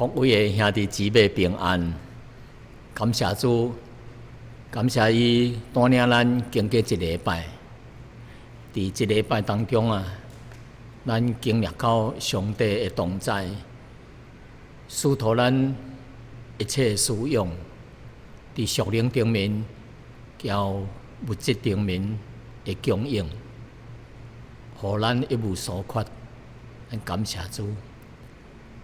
各位的兄弟姊妹平安，感謝主，感謝伊帶領咱經過一禮拜，佇這禮拜當中啊，咱經歷到上帝的同在，賜予咱一切的需要，佇屬靈頂面，交物質頂面的供應，予咱一無所缺，咱感謝主。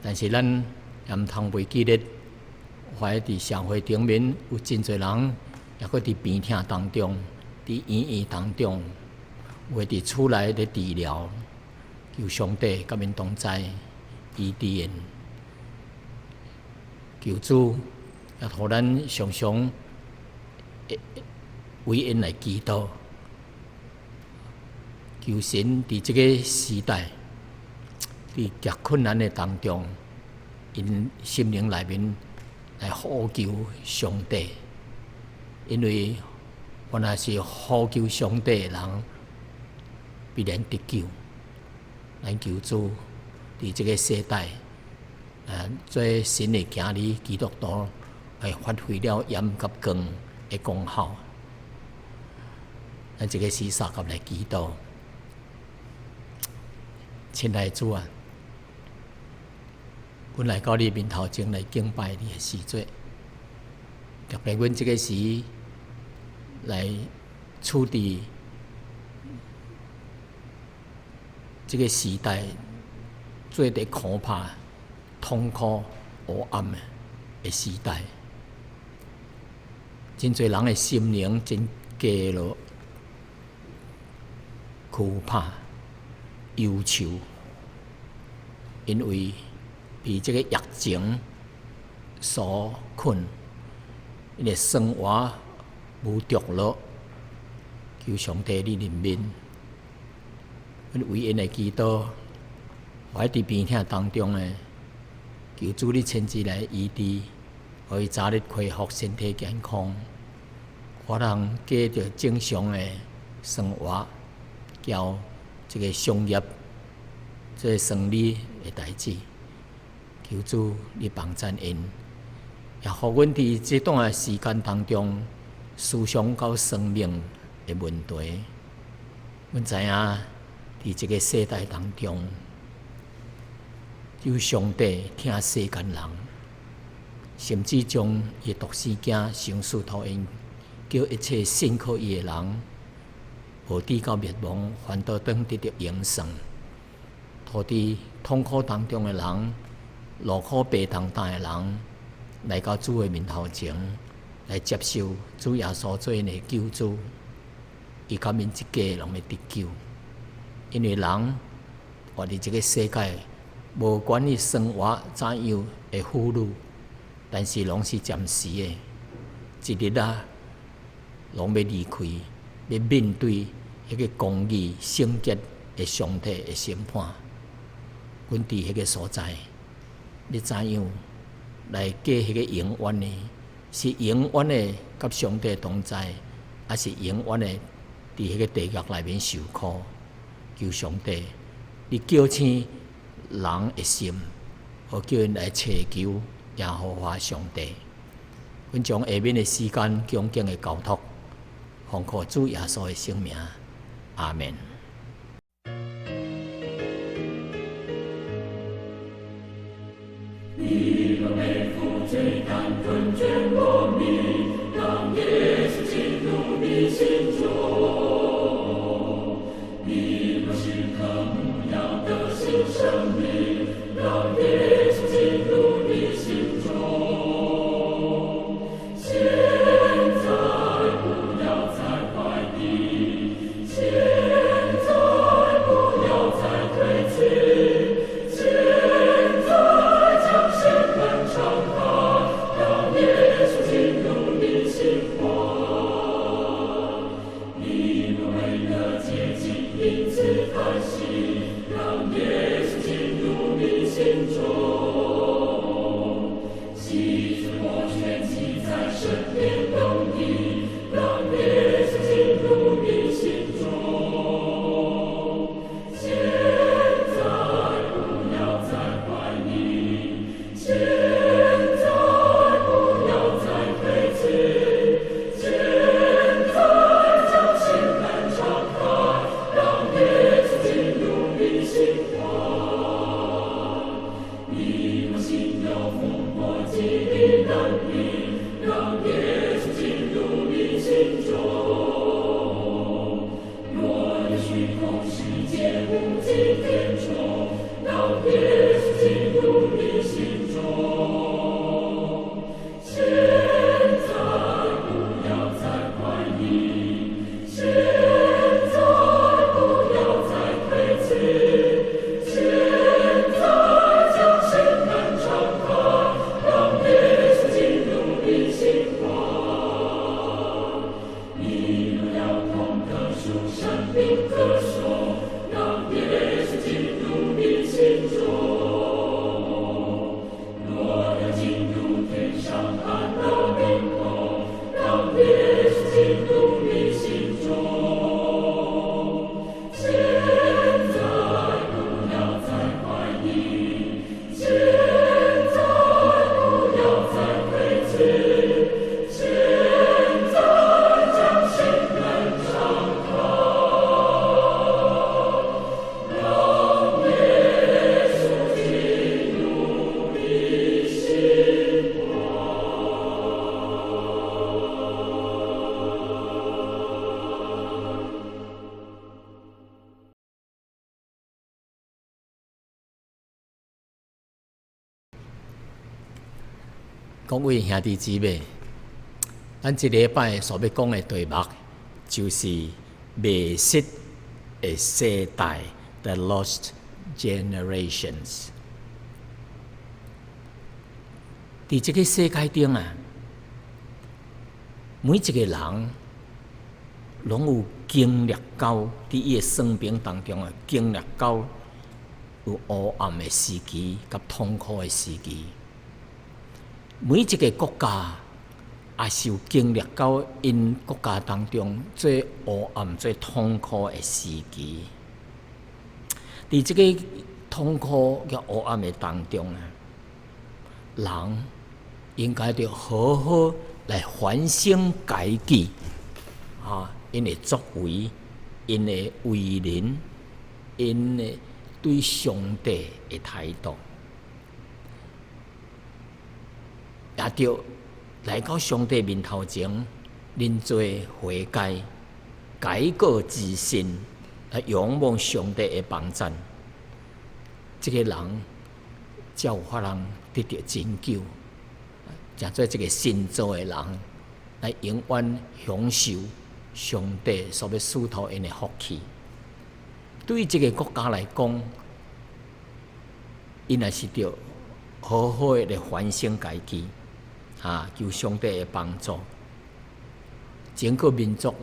但是咱也毋通袂記得，懷佇社會頂面有真濟人，抑閣佇病痛當中，佇醫院當中，有的佇厝內咧治療，求上帝佮𪜶同在，醫治𪜶。求主也予咱常常為𪜶來祈禱，求神佇這个時代，佇極困難的當中，𪜶心靈內面來呼求上帝，因為凡若是呼求上帝的人，必然得救。咱求主佇這个世代，做神的囝兒基督徒，來發揮了鹽佮光的功效。咱這个時相佮來祈禱，親愛的主啊！阮來到你面頭前來敬拜你的時陣，特別阮這个時來處佇這个時代最佇可怕、痛苦、黑暗的時代，真濟人的心靈真低落、苦怕、憂愁，因為被這个疫情所困，𪜶的生活無著落，求上帝你憐憫，阮為𪜶來祈禱，予佇病痛當中的，求主你親自來醫治，予伊早日恢復身體健康，予人過著正常的生活，交這个商業、這个生理的代誌。求主你幫贊𪜶，也予阮佇這段的時間當中思想到生命的問題。阮知影佇這个世代當中，有上帝疼世間人，甚至將伊的獨生囝賞賜予𪜶，叫一切信靠伊的人，無至到滅亡，反倒當得著永生。予佇痛苦當中的人，勞苦擔重擔的人，來到主的面頭前，來接受主耶穌做𪜶的救主，伊佮𪜶一家攏會得救。因為人活佇這个世界，無管伊生活怎樣的富裕，但是攏是暫時的，一日啊，攏欲離開，欲面對彼个公義聖潔的上帝的審判。阮佇彼个所在，欲怎樣來過彼个永遠呢？是永遠的佮上帝同在，抑是永遠的佇彼个地獄內面受苦？求上帝，你叫醒人的心，予叫𪜶來尋求耶和華上帝。阮將下面的時間恭敬的交託，奉靠主耶穌的聖名，阿門。你若背負罪擔困倦無力，讓耶穌進入你心中。你若是渴慕要得新生命，讓耶穌進入你心中。現在不要再懷疑，現在不要再推辭，現在將心門敞開，讓耶穌進入你心懷。你若為得潔淨，因此歡喜，讓耶穌進入你心中。心田中，讓耶穌進入你心中。現在不要再懷疑，現在不要再推辭，現在將心門敞開，讓耶穌進入你心懷。你若要痛得贖生命歌頌，讓耶穌進入你心中。若要進入天上安樂靈宮，讓耶穌進入你心中。現在不要再懷疑，現在不要再推辭，現在將心門敞開，讓耶穌進入你心懷。各位兄弟姊妹，咱這禮拜所欲講的題目就是迷失的世代（The Lost Generations）。佇這个世界頂啊，每一个人攏有經歷到佇伊的生命當中啊，經歷到有黑暗的時期佮痛苦的時期。每一个國家也是有經歷到𪜶國家當中最黑暗、最痛苦的時期。佇這个痛苦佮黑暗的當中啊，人應該著好好來反省家己，啊，𪜶的作為、𪜶的為人、𪜶的對上帝的態度，也著來到上帝面頭前，認罪悔改、改過自新，來仰望上帝的幫贊。這个人才有法通得著拯救，成做這个新造的人，來永遠享受上帝所欲賜予𪜶的福氣。對這个國家來講，𪜶也是著好好的來反省家己，啊，求上帝的幫助，整個民族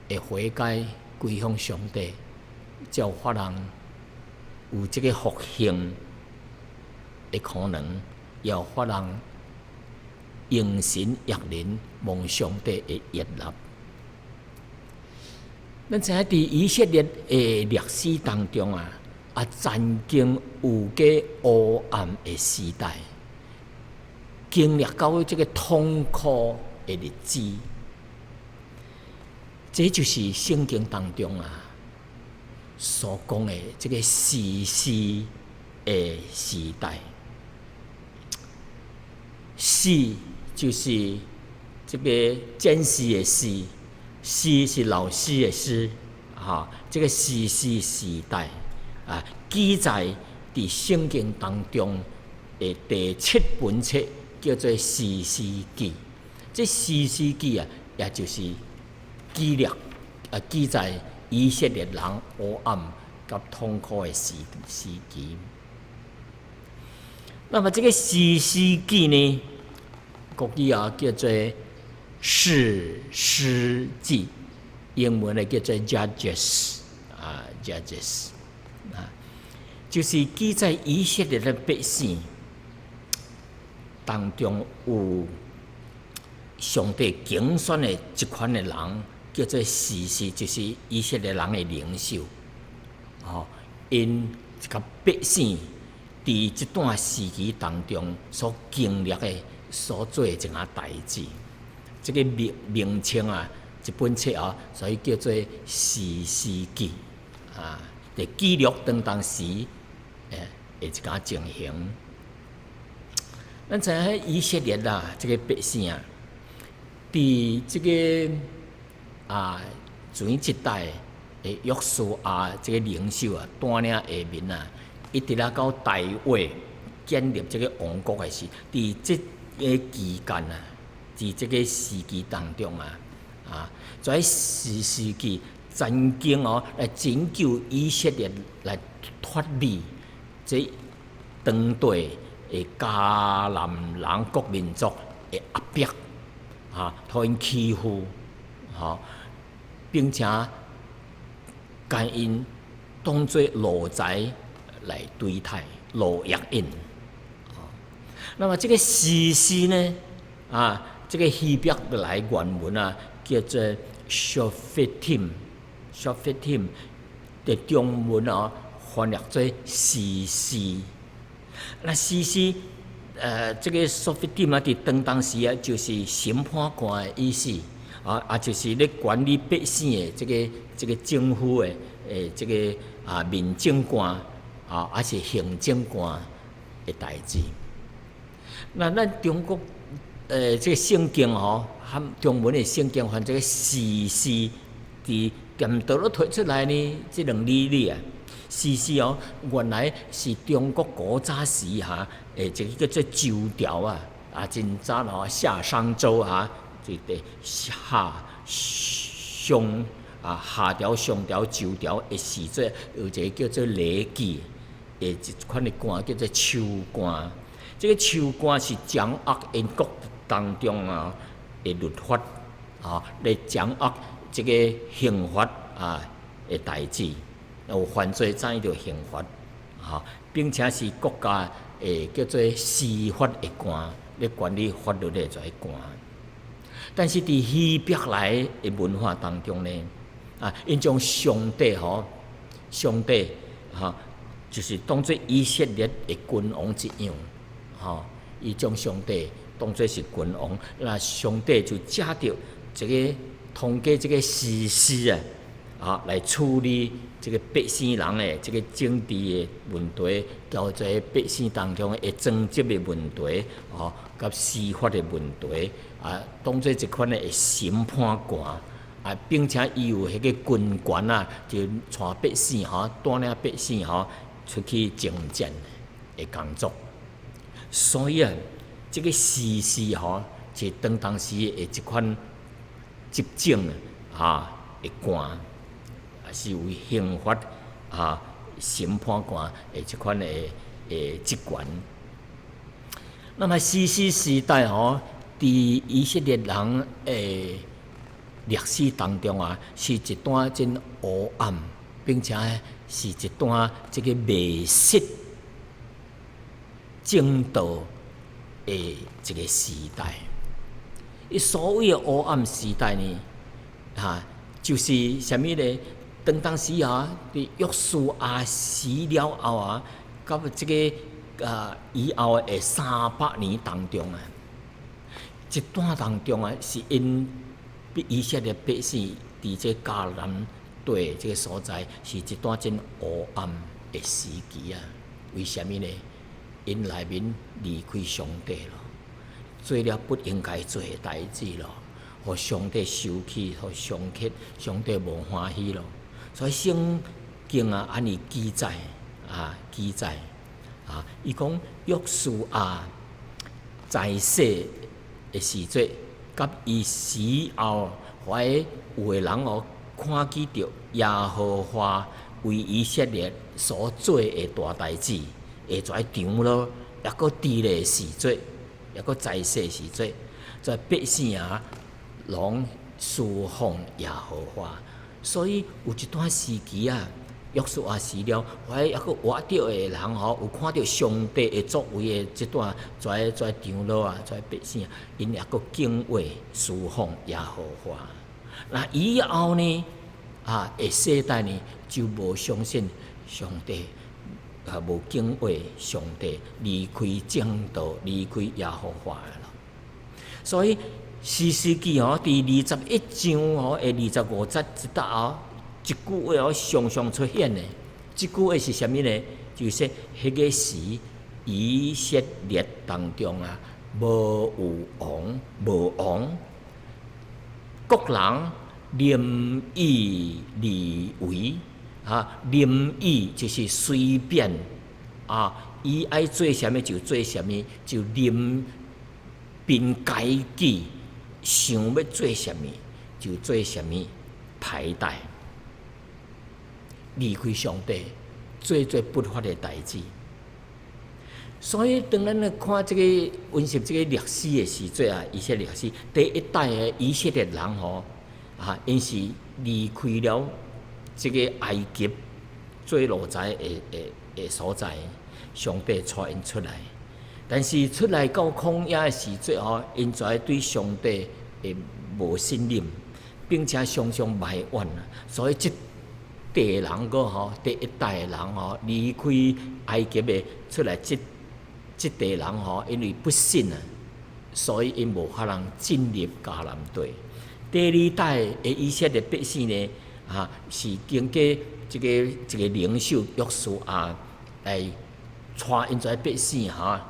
會悔改歸向上帝，才有法通有這個復興的可能，也有法通榮神益人，蒙上帝的悅納。咱知影佇以色列的歷史當中啊，啊，曾經有過黑暗的時代，經歷到這个痛苦的日子，這就是聖經當中啊所講的這个士師的時代。士就是這个戰士的士，師是老師的師，哈，這个士師時代啊，記載佇聖經當中的第七本冊叫做《士師記》。這《士師記》啊，也就是記錄啊，記載以色列人黑暗佮痛苦的時期。那麼這个《士師記》呢，國語啊叫做《士師記》，英文呢叫做 Judges 啊，Judges 啊，就是記載以色列的百姓當中有上帝揀選的一款的人，叫做士師，就是以色列人的領袖。吼，𪜶這个百姓佇這段時期當中所經歷的、所做的一項代誌，這个名名稱啊，這本冊啊，所以叫做《士師記》啊，佇記錄當當時的一寡情形。咱知影以色列啊，這个百姓啊，佇這个啊前一代的約書亞這個領袖啊，帶領下面啊，一直啊到大衛建立這個王國的時，佇這个期間啊，佇這個時期當中啊，這士師記曾經哦來拯救以色列來脫離這當地的迦南人各民族的壓迫，予𪜶欺負，並且共𪜶當做奴才來對待奴役𪜶。那麼這個士師呢，這個希伯來原文啊，叫做 Shoftim，Shoftim 的中文哦，翻譯做士師。那士師，這個 Shoftim 啊，佇當時啊，就是審判官的意思，就是咧管理百姓的這個政府的這個民政官，抑是行政官的代誌。那咱中國這個聖經吼，含中文的聖經，翻這個士師，佇踮佗落提出來呢？這兩字字啊，士師哦，原來是中國古早時哈，一個叫做周朝啊，真早吼，夏商周哈，這個夏商啊，夏朝、商朝、周朝的時陣，有一個叫做禮記的一款的官，叫做秋官。這個秋官是掌握𪜶國當中啊的律法，來掌握這個刑罰啊的代誌，有犯罪怎樣著刑罰，並且是國家的叫做司法的官，咧管理法律的這個官。但是佇希伯來的文化當中呢，𪜶將上帝吼，上帝吼，就是當做以色列的君王一樣，伊將上帝當做是君王，那上帝就藉著這個通過這個士師啊，來處理這個百姓人的這個政治的問題，交這個百姓當中的爭執的問題，佮司法的問題，當做一款的審判官，並且伊有彼個軍權啊，就帶百姓吼，帶領百姓吼出去征戰的工作。所以啊，這個士師吼，是當時的一款執政的官，也是有刑罰審判官的這款的職權。那麼士師時代吼，佇以色列人的歷史當中啊，是一段真黑暗，並且是一段這個迷失正道的一個時代。伊所謂的黑暗時代呢，就是啥物呢？當時啊，佇約書亞死了後啊，到這個以後的300年當中啊，這段當中啊，是𪜶以色列百姓佇這迦南地這個所在，是一段真黑暗的時期啊。為啥物呢？𪜶內面離開上帝咯，做了不應該做的代誌咯，予上帝生氣，予上氣，上帝無歡喜咯。所以聖經啊，按呢記載啊，記載啊，伊講約書亞在世的時陣，佮伊死後，懷有的人哦，看見著耶和華為以色列所做的大代誌，會跩長老，抑閣佇咧時陣，抑閣在世時陣，遮百姓啊，攏事奉耶和華。所以有一段時期啊，約書亞死了，懷抑閣活著的人吼，有看著上帝的作為的這段，遮長老啊，遮百姓，𪜶抑閣敬畏事奉耶和華。那以後呢，的世代呢，就無相信上帝，無敬畏上帝，離開正道，離開耶和華了。所以士師記吼，佇21章吼，的25節這搭哦，一句話哦，常常出現的。這句話是啥物呢？就是彼個時以色列當中啊，無有王，無王，各人任意而為，啊，任意就是隨便，啊，伊愛做啥物就做啥物，就任憑家己想欲做啥物就做啥物，刣代，離開上帝，做做不法的代誌。所以，當咱來看這個溫習這個歷史的時陣啊，以色列歷史第一代的以色列人吼，啊，𪜶是離開了這個埃及做奴才的所在，上帝帶𪜶出來。但是出來到曠野的時陣吼，𪜶就愛對上帝的無信任，並且常常埋怨啊。所以這代人閣吼，第一代的人吼，離開埃及的出來這這代人吼，因為不信啊，所以𪜶無法通進入迦南地。第二代的以色列百姓呢，啊，是經過這個一個領袖約書亞來帶𪜶這百姓哈，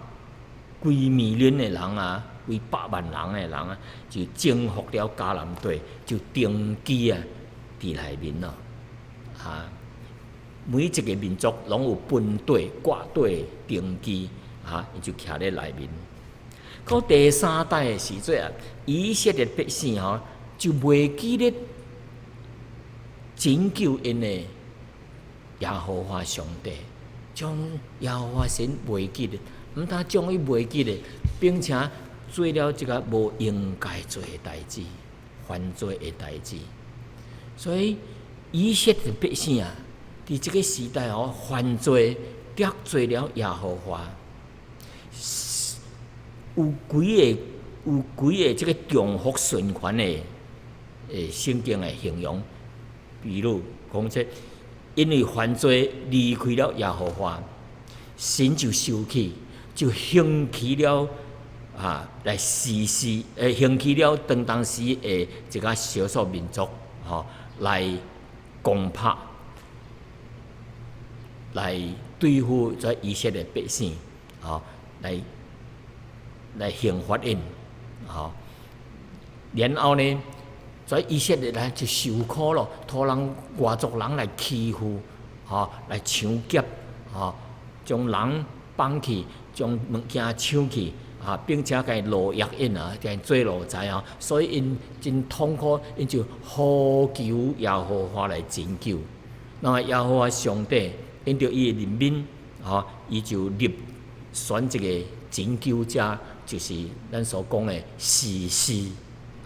幾 million 的人啊，幾百萬人的人啊，就征服了迦南地，就定居啊，佇內面咯，啊，每一個民族攏有分地割地定居。啊，伊就徛咧內面。到第三代的時陣啊，以色列百姓吼就袂記得拯救𪜶的耶和華上帝，將耶和華神袂記得，毋但將伊袂記得，並且做了這個無應該做的代誌，犯罪的代誌。所以以色列百姓啊，佇這個時代吼犯罪得罪了耶和華。有幾個這個重複循環的聖經的形容，比如講這，因為犯罪離開了耶和華，神就生氣，就興起了啊來士師，興起了當當時的一個少數民族，吼來攻拍，來對付這以色列百姓，吼來刑罰𪜶，吼，然後呢，這以色列人就受苦咯，予人外族人來欺負，吼，來搶劫，吼，將人綁去，將物件搶去，啊，並且共奴役𪜶啊，共做奴才啊，所以𪜶真痛苦，𪜶就呼求耶和華來拯救。那麼耶和華上帝因著伊的憐憫，吼，伊就立選一個拯救者，就是咱所講的士師，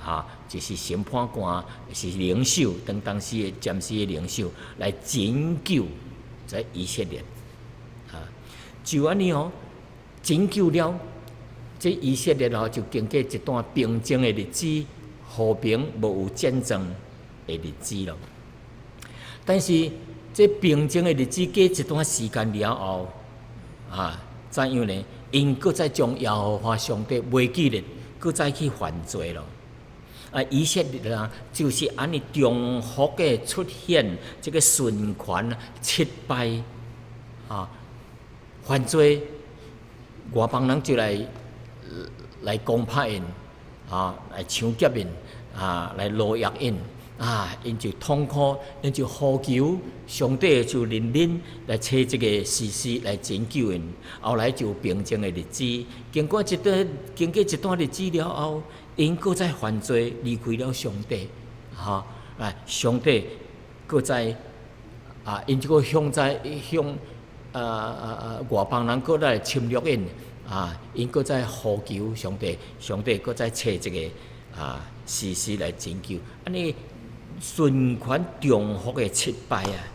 哈，就是審判官，是領袖，當當時的暫時的領袖來拯救這以色列，啊，就按呢哦，拯救了這以色列哦，就經過一段平靜的日子，和平無有戰爭的日子咯。但是這平靜的日子過一段時間了後，啊，怎樣呢？𪜶閣再將耶和華上帝袂記得，閣再去犯罪咯。啊，以色列人就是按呢重複的出現這個循環七擺啊，犯罪，外邦人就來攻拍𪜶，啊，來搶劫𪜶，啊，來奴役𪜶，啊，𪜶就痛苦，𪜶就呼求上帝就憐憫來差這個士師來拯救𪜶。後來就平靜的日子，經過一段日子了後，𪜶閣再犯罪，離開了上帝，哈，來上帝閣再啊，𪜶這個向在向啊啊啊外邦人閣來侵略𪜶，啊，𪜶閣再呼求上帝，上帝閣再差這個啊士師來拯救，按呢循環重複的七擺啊。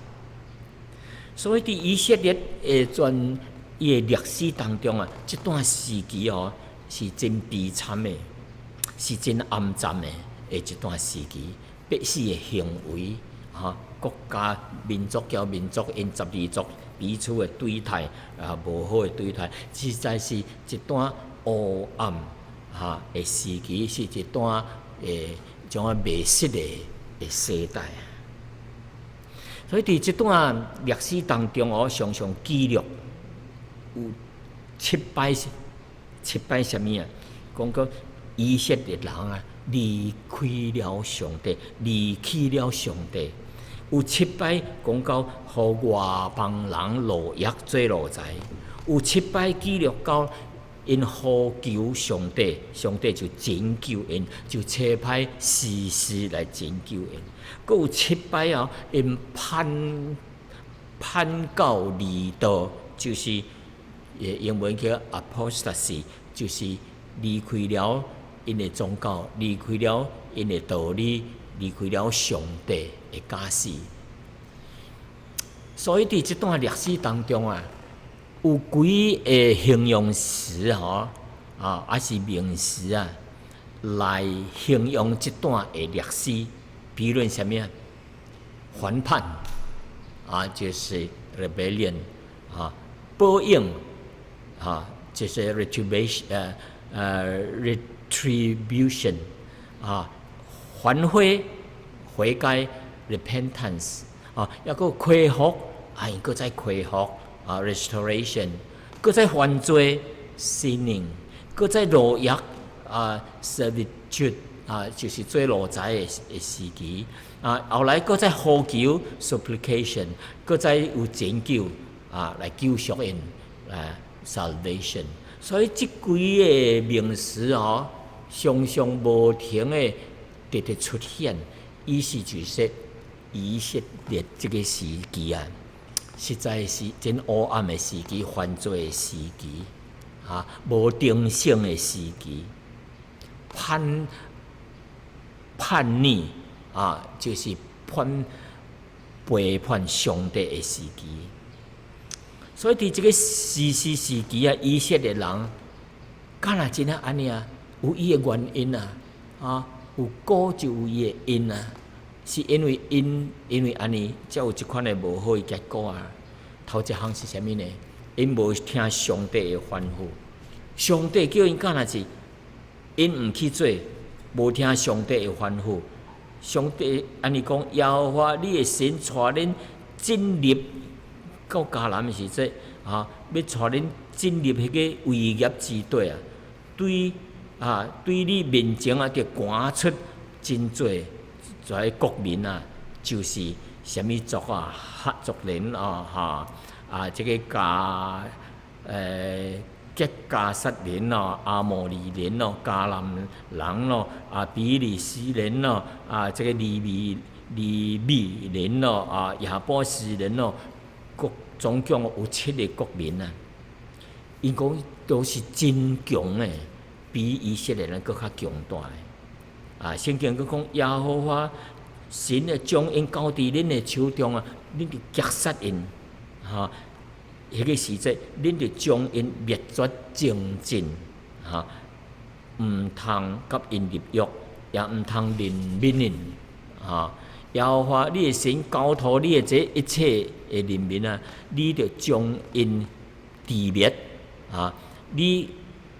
所以佇以色列的全伊的歷史當中啊，這段時期哦是真悲慘的，是真暗淡的一段時期，百姓的行為，哈，國家民族交民族𪜶十二族彼此的對待啊，無好的對待，實在是一段黑暗哈的時期，是一段種啊迷失的時代。所以佇這段歷史當中哦，常常記錄有七擺，七擺啥物啊？講講以色列人啊，離開了上帝，離棄了上帝。有七擺講到予外邦人奴役做奴才，有七擺記錄到𪜶呼求上帝，上帝就拯救𪜶，就差派士師來拯救𪜶。閣有七擺啊，𪜶叛教離道，就是英文叫 apostasy，就是離開了𪜶的宗教，離開了𪜶的道理，離開了上帝的教示。所以佇這段歷史當中啊，有幾个形容詞吼，啊，抑是名詞啊，來形容這段的歷史。比如啥物啊？反叛啊，就是 rebellion 啊，報應啊，就是 retribution 啊，反悔悔改 repentance 啊，抑閣恢復啊，閣再恢復啊，restoration，閣再犯罪 sinning，閣再奴役啊，servitude 啊，就是做奴才的時期啊，後來閣再呼求 supplication，閣再有拯救啊，來救贖𪜶啊，salvation。所以這幾个名詞哦，常常無停的直直出現，意思就是說，以色列這個時期啊，實在是真黑暗的時期，犯罪的時期，啊，無定性的時期，叛逆啊，就是背叛上帝的時期。所以佇這個士師時期啊，以色列人敢若真的按呢啊，有伊的原因啊，啊，有果就有伊的因啊，是因為𪜶因為按呢，才有這款的無好的結果啊。頭一項是啥物呢？𪜶無聽上帝的吩咐，上帝叫𪜶敢若是，𪜶毋去做，無聽上帝的吩咐。上帝按呢講，耶和華你的神帶恁進入到迦南的時陣，啊，欲帶恁進入彼个為業之地啊，對你面前啊，著趕出真濟這國民啊，就是啥物族啊、赫族人啊、哈啊，這个吉迦撒人咯、亞摩利人咯、迦南人咯、啊比利洗人咯、啊這个利未人咯、啊耶布斯人咯，國總共有七个國民啊。𪜶講都是真強的，比以色列人閣較強大的。啊，聖經閣講耶和華神啊，將𪜶交佇恁的手中啊，恁就擊殺𪜶，哈。彼个時節，恁就將𪜶滅絕淨盡，哈，毋通佮𪜶立約，也毋通憐憫𪜶，哈。耶和華你的神交託你的這一切的人民啊，你著將𪜶除滅，啊，你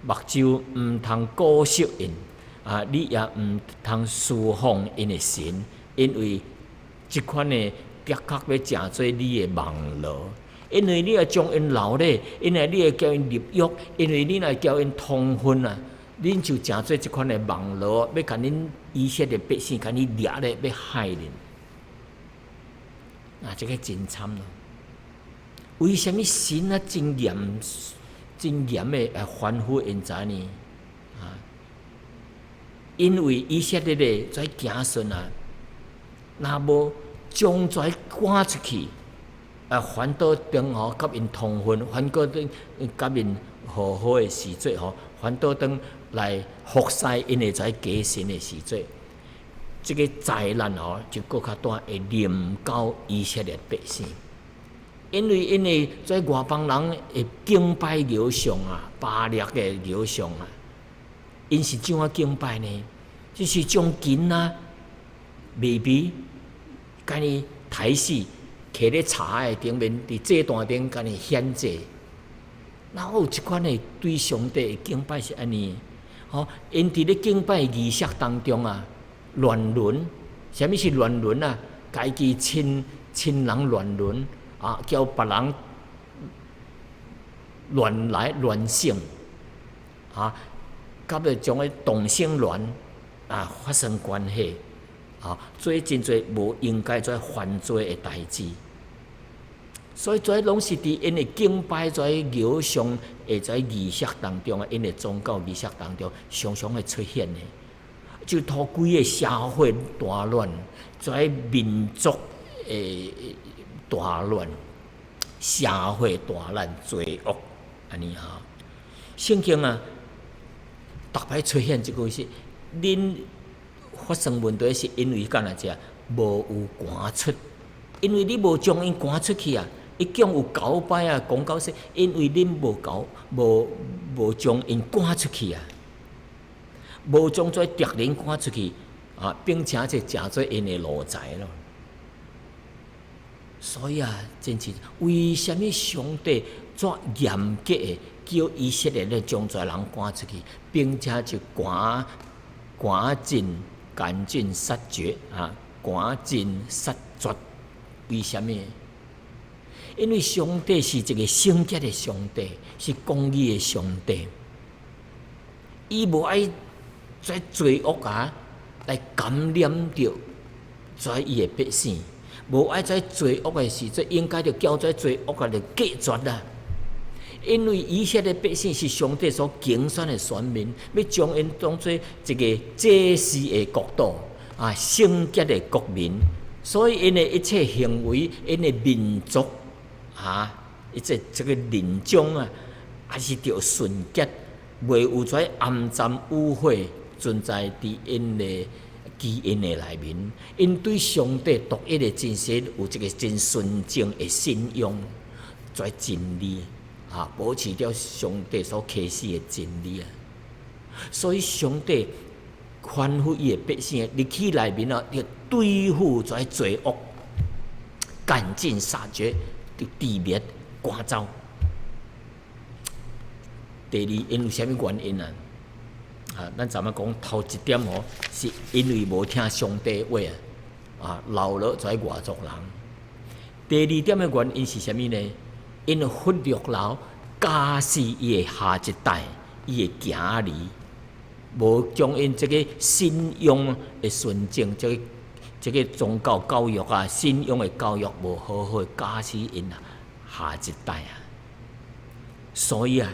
目睭毋通顧惜𪜶，啊，你也毋通事奉𪜶的神，因為這款的的確欲成做你的網羅。因為你若將𪜶留咧，因為你會佮𪜶立約，因為你若佮𪜶通婚啊，恁就成做這款的網羅，欲共恁以色列百姓共你掠咧，欲害恁。啊，這个真慘咯！為啥物神啊真嚴、真嚴的來吩咐𪜶知呢？啊，因為以色列的這子孫啊，若無將這趕出去，啊，反倒轉吼，佮𪜶通婚，反過轉佮𪜶和好的時陣吼，反倒轉來服侍𪜶的這假神的時陣，這个災難吼就閣較大，會臨到以色列百姓，因為𪜶的這外邦人會敬拜偶像啊，巴力的偶像啊，𪜶是怎樣敬拜呢？就是將囡仔 baby 共伊刣死。徛咧柴的頂面，佇祭壇頂共伊獻祭。哪有這款的對上帝的敬拜是按呢？吼，𪜶佇咧敬拜儀式當中啊，亂倫，啥物是亂倫啊？家己親人亂倫啊，叫別人亂來亂性，啊，佮欲將個同性戀，啊發生關係，啊做真濟無應該做犯罪的代誌。所以這攏是佇𪜶的敬拜在偶像的這儀式當中啊，𪜶的宗教儀式當中，常常會出現的，就予規个社會大亂，這民族的大亂，社會大亂，罪惡，按呢吼。聖經啊，逐擺出現這句是，恁發生問題是因為干那這無有趕出，因為你無將𪜶趕出去啊。伊講有九擺啊，講到說，因為恁無搞，無將𪜶趕出去啊，無將這敵人趕出去啊，並且這成做𪜶的奴才咯。所以啊，真是為啥物上帝遮嚴格的叫以色列人將這人趕出去，並且就趕盡趕盡殺絕啊，趕盡殺絕，為啥物？因為上帝是一個聖潔的上帝，是公義的上帝，伊無愛這罪惡啊來感染著這伊的百姓，無愛這罪惡的時陣，應該著叫這罪惡啊來隔絕啦。因為以色列百姓是上帝所揀選的選民，欲將𪜶當做一個祭司的國度啊，聖潔的國民，所以𪜶的一切行為，𪜶的民族。啊！一這這個人種啊，還是著純潔，袂有這骯髒污穢存在佇𪜶的基因的內面。𪜶對上帝獨一的真實有一個真純正的信仰，這真理啊，保持著上帝所啟示的真理啊。所以上帝吩咐伊的百姓入去內面啊，著對付這罪惡，趕盡殺絕。除滅趕走。第二，𪜶有啥物原因啊？啊，咱昨昏講頭一點吼，是因為無聽上帝話啊，啊，流落這外族人。第二點的原因是啥物呢？𪜶忽略了教示伊的下一代，伊的囝兒，無將𪜶這個信仰的純正，這個宗教教育啊，信仰的教育無好好教示𪜶啊，下一代啊。所以啊，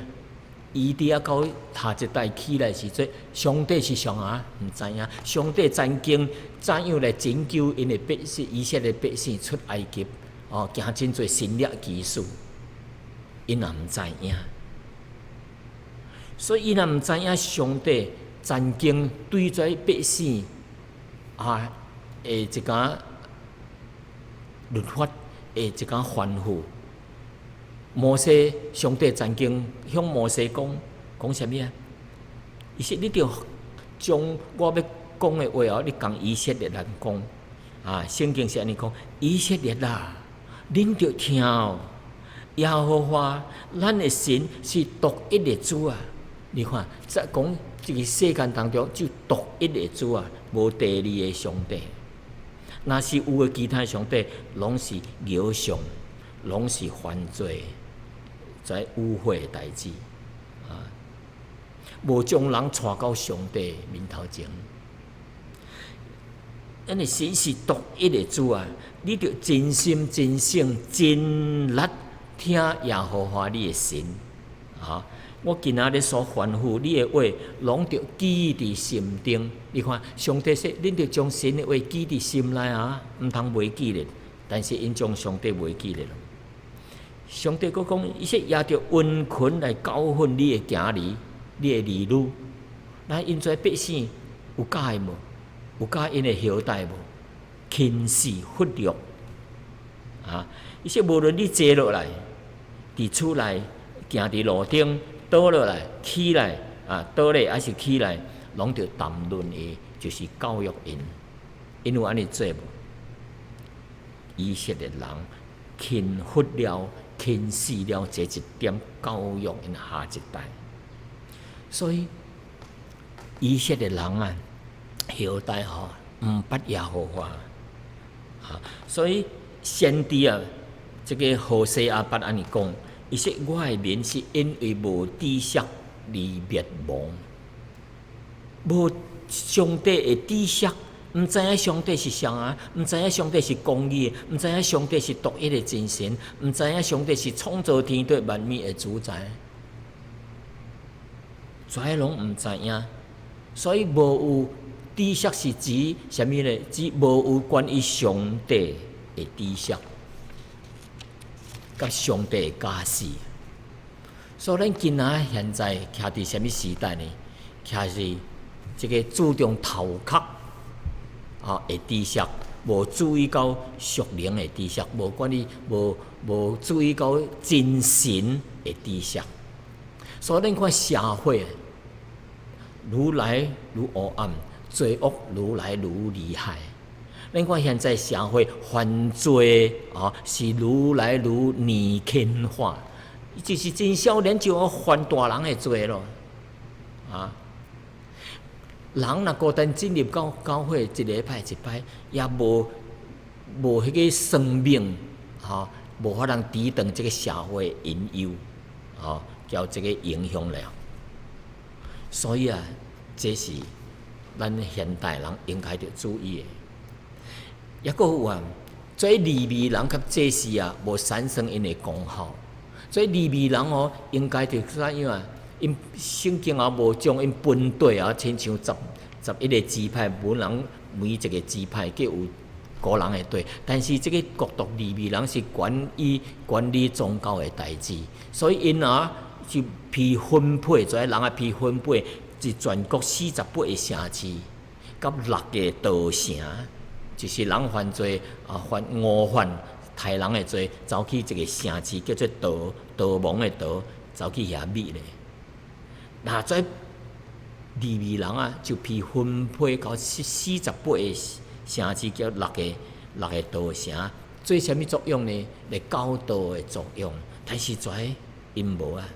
伊佇遐到下一代起來時陣，上帝是誰啊？毋知影。上帝曾經怎樣來拯救𪜶的百姓，以色列百姓出埃及？哦，行真濟神蹟奇事，𪜶也毋知影。所以𪜶也毋知影上帝曾經對這百姓啊，的一個律法，的一個吩咐。摩西，上帝曾經向摩西講，講啥物啊？伊說：你著將我欲講的話哦，你共以色列人講。啊，聖經是按呢講：以色列啊，恁著聽哦，耶和華咱的神是獨一的主啊！你看，在講這個世間當中，就獨一的主啊，無第二个上帝。若是有的其他上帝，攏是偶像，攏是犯罪，這污穢的代誌啊！無將人帶到上帝面頭前。因為神是獨一的主啊！你著真心、真性、真力聽耶和華你的神啊！我今仔日所吩咐你的話，攏著記佇心中。你看，上帝說，恁著將神的話記佇心內啊，毋通袂記咧。但是𪜶將上帝袂記咧。上帝閣講，伊說攑著殷勤來教訓你的囝兒、你的兒女。來，𪜶這百姓有教伊無？有教𪜶的後代無？輕視忽略啊！伊說無論你坐落來，佇厝內行佇路頂，倒落來、起來啊，倒咧抑是起來，攏著談論伊，就是教育𪜶。𪜶有按呢做無？以色列人輕忽了、輕視了這一點教育𪜶下一代，所以以色列人啊，後代吼毋捌耶和華啊，所以先知啊，這個何西阿捌按呢講，伊說我的民是因為無知識而滅亡，無上帝的知識，毋知影上帝是啥啊，毋知影上帝是公義，毋知影上帝是獨一的真神，毋知影上帝是創造天地萬物的主宰，這攏毋知影，所以無有知識是指啥物呢？指無有關於上帝的知識，佮上帝的教示。所以咱今仔現在徛佇啥物時代呢？徛是這個注重頭殼啊的知識，無注意到屬靈的知識，無關於無注意到真神的知識。所以咱看社會愈來愈黑暗，罪惡愈來愈厲害。咱看現在社會犯罪啊，是愈來愈年輕化，就是真少年就要犯大人的罪咯，啊！人若孤單進入到教會一禮拜一擺，也無彼個生命，吼，無法通抵擋這個社會引誘，吼，交這個影響了。所以啊，這是咱現代人應該著注意的。抑閣有啊，這利未人佮祭司啊，無產生𪜶的功效。所以利未人哦，應該著怎樣啊？𪜶聖經也無將𪜶分隊啊，親像11個支派，每人每一個支派各有個人的隊。但是這個國度利未人是管理宗教的代誌，所以𪜶啊就批分配，這人啊批分配，是全國48個城市，佮六個逃城，就是人犯罪啊，犯誤犯刣人的罪，走去一個城市叫做逃，逃亡的逃，走去遐匿咧。那這利未人啊，就批分配到48個城市，叫六個逃城，做啥物作用呢？來教導的作用。但是這𪜶無啊，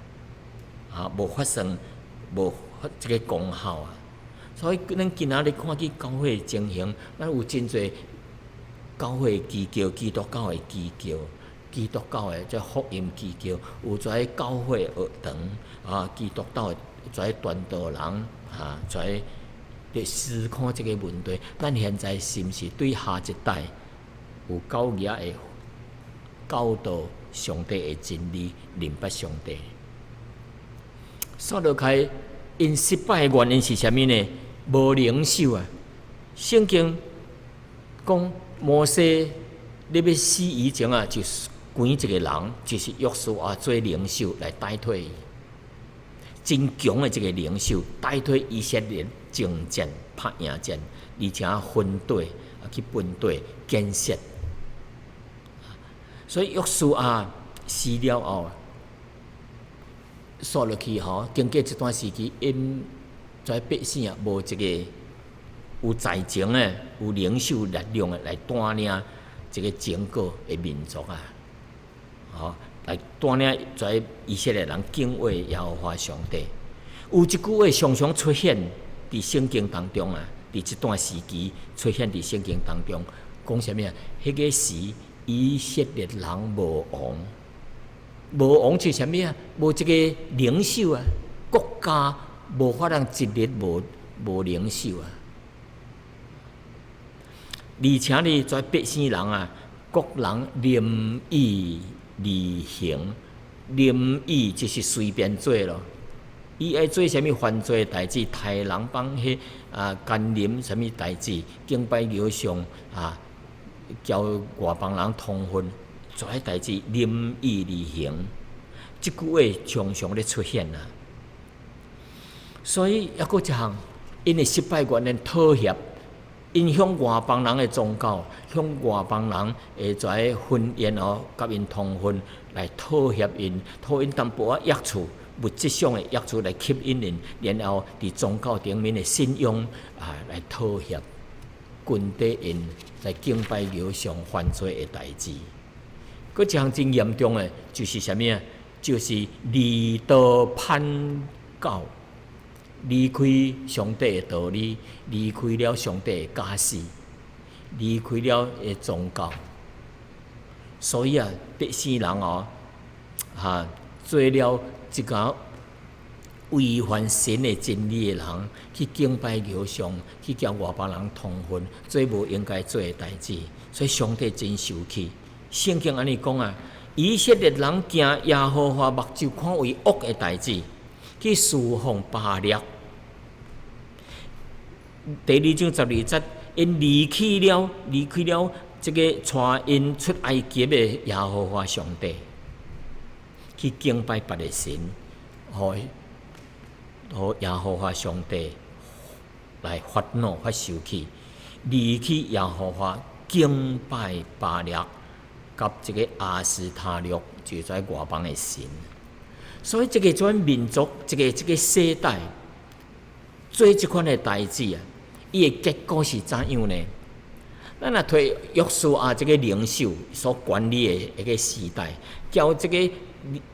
啊，無發生，無發這個功效啊。所以咱今仔日看見教會的情形，咱有真濟教會機構、基督教的機構、基督教的這福音機構，有這教會學堂啊，基督教的這傳道人啊，這佇思考這個問題。咱現在是毋是對下一代有夠額的教導上帝的真理，認捌上帝？煞落開，𪜶失敗的原因是啥物呢？無領袖啊！聖經講摩西咧欲死以前啊，就揀一個人，就是約書亞做領袖來代替伊。真強的這個領袖代替以色列征戰、拍贏戰，而且分隊啊去分隊建設。所以約書亞死了後，煞落去吼，經過這段時期，𪜶這百姓啊，無一個有才情的、有領袖力量的來帶領這個整個的民族啊，吼，來帶領這以色列人敬畏耶和華上帝。有一句話常常出現佇聖經當中啊，佇這段時期出現佇聖經當中，講啥物啊？彼個時以色列人無王，無王是啥物啊？無一個領袖啊，國家無法通一日無領袖啊。而且呢，這百姓人啊，各人任意而行，任意就是隨便做咯。伊愛做啥物犯罪代誌，刣人放血啊，姦淫啥物代誌，敬拜偶像啊，交外邦人通婚，這代誌任意而行，這句話常常咧出現啊。所以抑閣一項，𪜶的失敗原因妥協，𪜶向外邦人的宗教，向外邦人的這婚姻哦，佮𪜶通婚來妥協𪜶，討𪜶淡薄仔益處，物質上的益處來吸引𪜶，然後佇宗教頂面的信仰啊來妥協，跟綴𪜶來敬拜偶像犯罪的代誌。閣一項真嚴重的，就是啥物啊？就是離道叛教，離開上帝的道理，離開了上帝的教示，離開了的宗教。所以啊，百姓人哦，哈，做了這個違反神的真理的人，去敬拜偶像，去佮外邦人通婚，做無應該做的代誌，所以上帝真生氣。聖經按呢講啊，以色列人行耶和華目睭看為惡的代誌，去侍奉巴力。第二章十二節，𪜶離棄了這個帶𪜶出埃及的耶和華上帝，去敬拜別的神，予耶和華上帝來發怒發生氣，離棄耶和華敬拜巴力佮這個亞斯他錄，就是外邦的神。所以這个種民族，這個世代做這款的代誌啊，伊的結果是怎樣呢？咱若提約書亞這個領袖所管理的一個時代，佮這個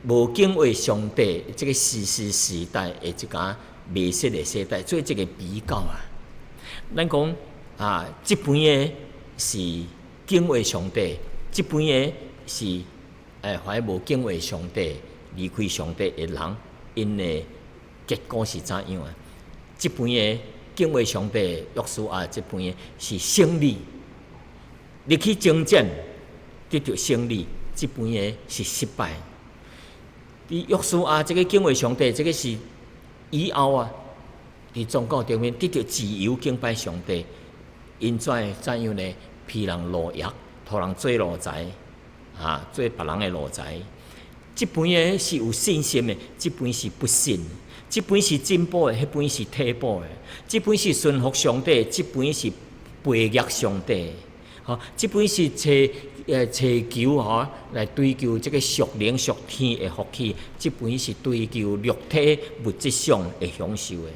無敬畏上帝這個士師時代的這個未說的世代做這個比較啊，咱講啊，這邊的是敬畏上帝，這邊的是懷無敬畏上帝、離開上帝的人，𪜶的結果是怎樣啊？這邊的敬畏上帝約書亞這邊的是勝利，入去征戰得著勝利，這邊的是失敗。佇約書亞這個敬畏上帝，這個是以後啊，佇宗教頂面得著自由敬拜上帝，𪜶怎樣呢？被人奴役，予人做奴才，啊，做別人的奴才。這邊的是有信心的，這邊是不信；這邊是進步的，彼邊是退步的；這邊是順服上帝，這邊是背逆上帝。吼，這邊是尋求吼來追求這個屬靈屬天的福氣，這邊是追求肉體物質上的享受的。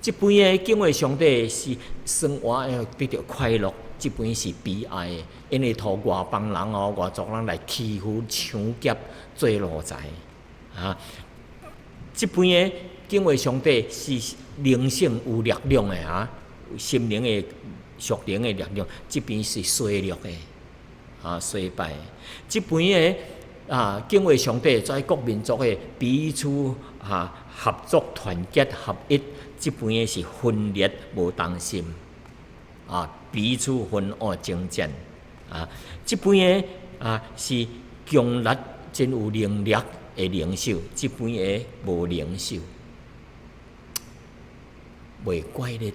這邊的敬畏上帝是生活會得著快樂，這邊是悲哀的，因為予外邦人哦、外族人來欺負、搶劫、做奴才。啊，這邊的敬畏上帝是靈性有力量的啊，心靈的屬靈的力量，這邊是衰弱的，啊，衰敗。這邊的啊，敬畏上帝在各民族的彼此啊合作、團結、合一，這邊的是分裂、無同心，啊，彼此分惡爭戰，啊，這邊的啊是強力、真有能力的領袖，這邊的無領袖，袂怪咧。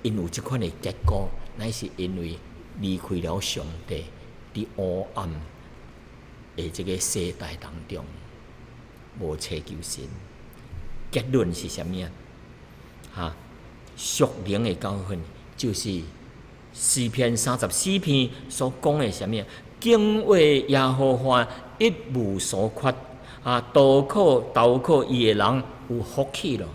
𪜶有這款的結果，乃是因為離開了上帝，佇黑暗的這個世代當中，無尋求神。結論是啥物啊？哈，屬靈的教訓就是詩篇34篇所講的啥物啊？敬畏耶和華一無所缺，啊，投靠伊的人有福氣咯。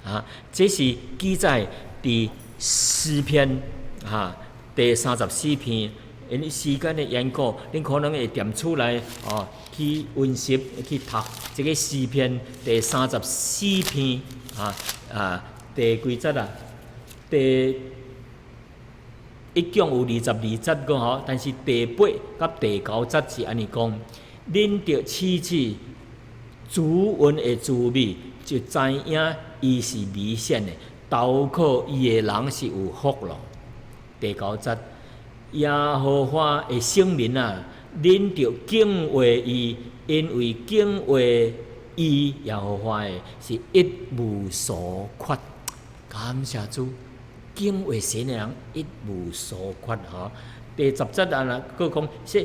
啊，這是記載佇詩篇哈第三十四篇，因為時間的緣故，恁可能會踮厝內哦去溫習去讀這個詩篇第三十四篇啊，第幾節啊？第一共有22節個吼，但是第八佮第九節是按呢講：恁著試試主恩的滋味，就知影伊是美善的。投靠伊的人是有福咯。第九節，耶和華的聖民啊，恁著敬畏伊，因為敬畏伊耶和華的是一無所缺。感謝主，敬畏神的人一無所缺吼。第十節啊，閣講說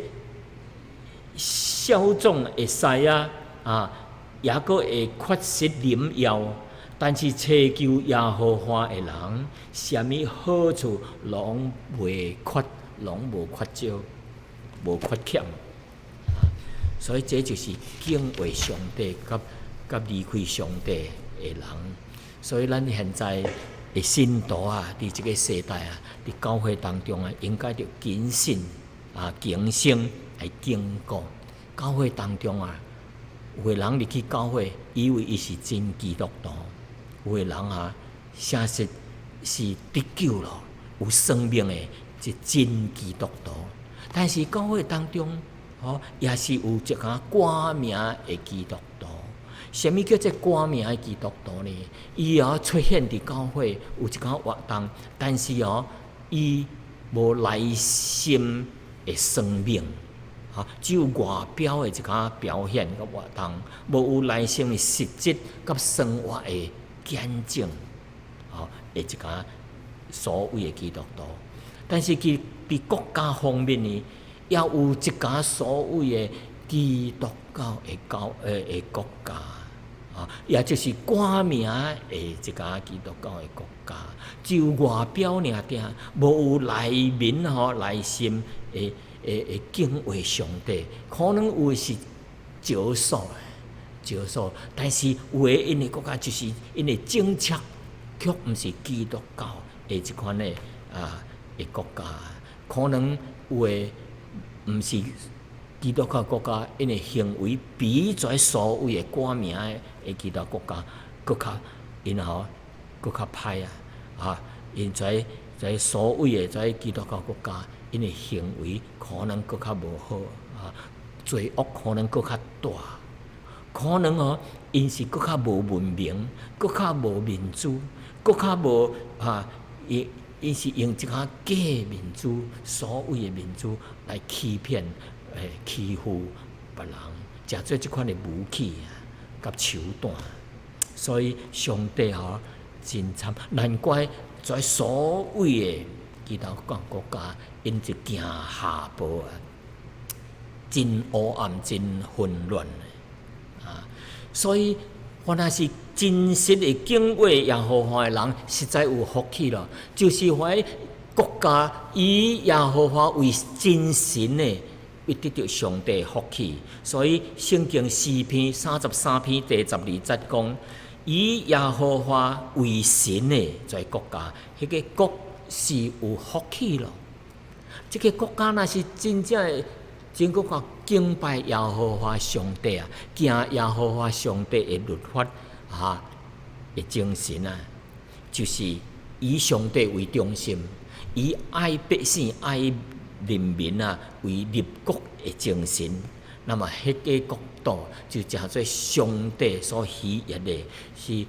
少壯會師啊，啊，抑閣會缺失靈藥。但是尋求耶和華的人，啥物好處攏袂缺，攏無缺少，無缺欠。所以這就是敬畏上帝佮離開上帝的人。所以咱現在的信徒啊，佇這個世代啊，佇教會當中啊，應該著謹慎啊，警醒來警告教會當中啊，有的人入去教會，以為伊是真基督徒。有的人啊，誠實是得救了，有生命的，是真基督徒。但是教會當中，吼，也是有一寡掛名的基督徒。啥物叫做掛名的基督徒呢？伊哦出現佇教會有一寡活動，但是哦，伊無內心的生命，哈，只有外表的一寡表現佮活動，無有內心的實質佮生活的見證，吼的一寡所謂的基督徒。但是佢佇國家方面呢，也有一寡所謂的基督教的教的國家，啊，也就是掛名的一家基督教的國家，只有外表爾定，無有內面吼內心的的敬畏上帝，可能有的是少數，少數，但是有的𪜶的國家就是𪜶的政策，卻毋是基督教的這款的啊的國家，可能有的毋是基督教國家，𪜶的行為比這所謂的掛名的其他國家閣較𪜶吼閣較歹啊！啊，𪜶在所謂的這基督教國家，𪜶的行為可能閣較無好啊，罪惡可能閣較大，可能哦，𪜶是閣較無文明，閣較無民主，閣較無啊，𪜶是用這個假民主，所謂的民主來欺騙、欺負別人，誠做這款的武器啊，佮手段。所以上帝吼真慘，難怪在所謂的基督教國家，𪜶就行下坡啊，真黑暗、真混亂啊！所以，凡若是真實的敬畏耶和華的人，實在有福氣咯。就是彼國家以耶和華為真神的，會得著上帝福氣。所以聖經詩篇33篇第12節講：以耶和華為神的這國家，彼個國是有福氣咯。這個國家若是真正的真閣較敬拜耶和華上帝啊，行耶和華上帝的律法啊的精神啊，就是以上帝為中心，以愛百姓、愛人民啊為立國的精神。那麼，彼個國度就誠做上帝所喜悅的，是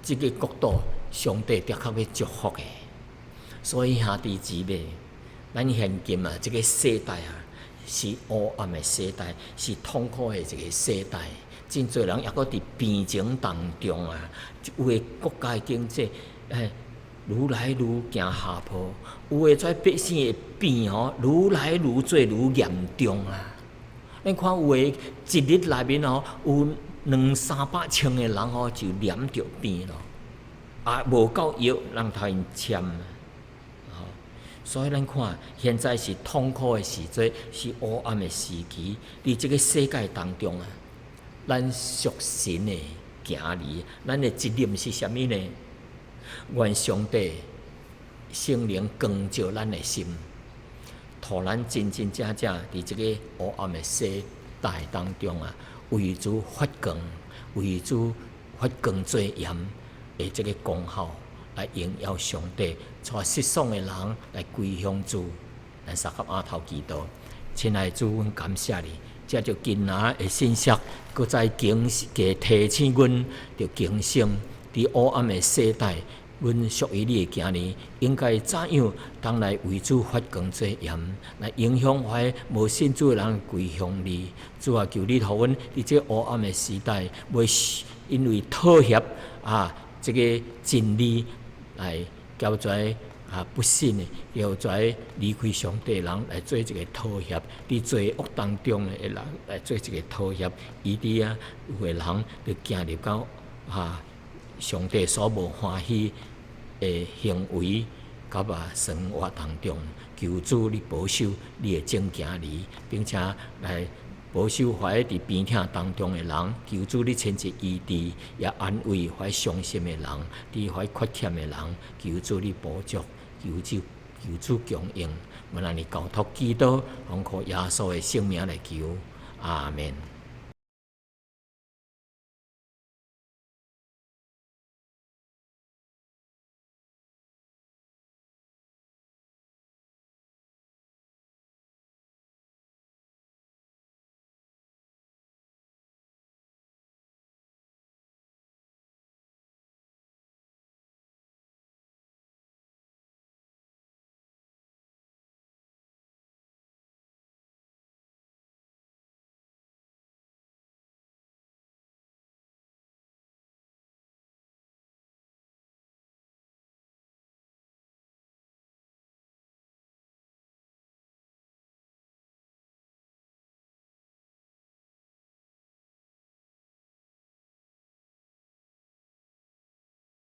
這個國度上帝的確欲祝福的。所以兄弟姊妹，咱現今啊，這個世代啊，是黑暗的世代，是痛苦的一個世代。真濟人猶閣佇病情當中啊，有的國家的經濟，愈來愈行下坡；有的這百姓的病吼，愈來愈濟愈嚴重啊。咱看有的一日內面吼，有兩三百千個人吼就染著病咯，啊，無夠藥通予𪜶簽。所以咱看，現在是痛苦的時節，是黑暗的時期。佇這個世界當中啊，咱屬神的囝兒，咱的責任是啥物呢？願上帝聖靈光照咱的心，予咱真真正正佇這個黑暗的世代當中啊，為主發光，為主發光做鹽的這個功效，來榮耀上帝，帶失喪的人來歸向主，來相佮阿頭祈禱。親愛的主，阮感謝你，藉著今仔的信息，閣再警提醒阮，著警醒佇黑暗的世代，阮屬於你的囝兒，應該怎樣當來為主發光做鹽，來影響遐無信主的人歸向你。主啊，求你予阮佇這黑暗的時代，袂因為妥協啊，這個真理來交這啊不信的，叫這離開上帝的人來做一個妥協，佇罪惡當中的人來做一個妥協，以致啊有的人就行入到啊上帝所無歡喜的行為佮啊生活當中。求主你保守你的眾囝兒，並且來保守遐佇病痛當中的人，求主你親自醫治，也安慰遐傷心的人，佇遐缺欠的人，求主你補足，求主供應。阮按呢交託祈禱，奉靠耶穌的聖名來求，阿門。